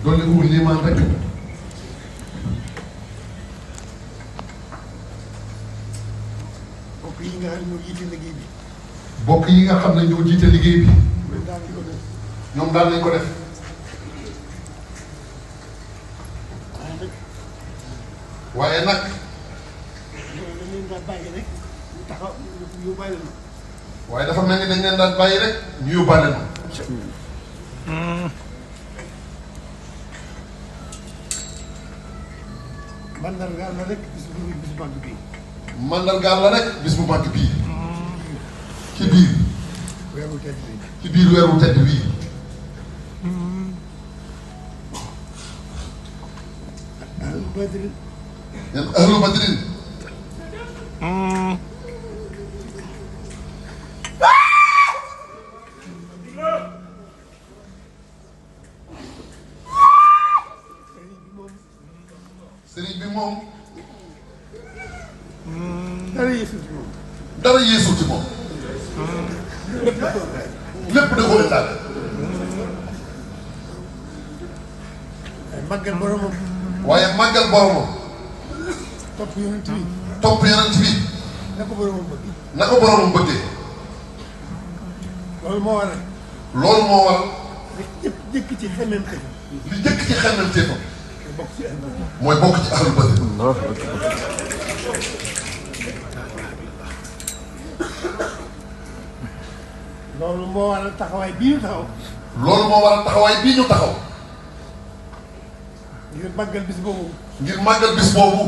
dolli ko liimaan rek. bokk yi nga xam ne ñoo jiite liggéey bi. bokk yi nga xam ne ñoo jiite liggéey bi. ñoom daal nañ ko def. waaye nag. waaye dafa mel ni dañ leen daan bàyyi rek ñu yóbbaale ma. mandargaal la rek bis bu mag bii. mandargaal la rek bis bu mag bii. ci biir. weeru tedd bi. ci biir weeru tedd bii. ahlu badrin. yan ahlu badrin. sëriñ bi moom. dara yeesul ci moom. dara yeesul ci moom. lépp da koo état. waaye màggal boromam. waaye màggal boromam. topp yonent bi. topp yonent bi. na ko boromam bëgg. na ko boromam bëggee. loolu moo waral. loolu moo waral. li jëkk ci xemmem te. li jëkk ci xemmem te bokk ci ahlu badrin. mooy bokk ci ahlu badrin. loolu moo waral taxawaay bii ñu taxaw. loolu moo waral taxawaay bii ñu taxaw. ngir màggal bis boobu. ngir màggal bis boobu.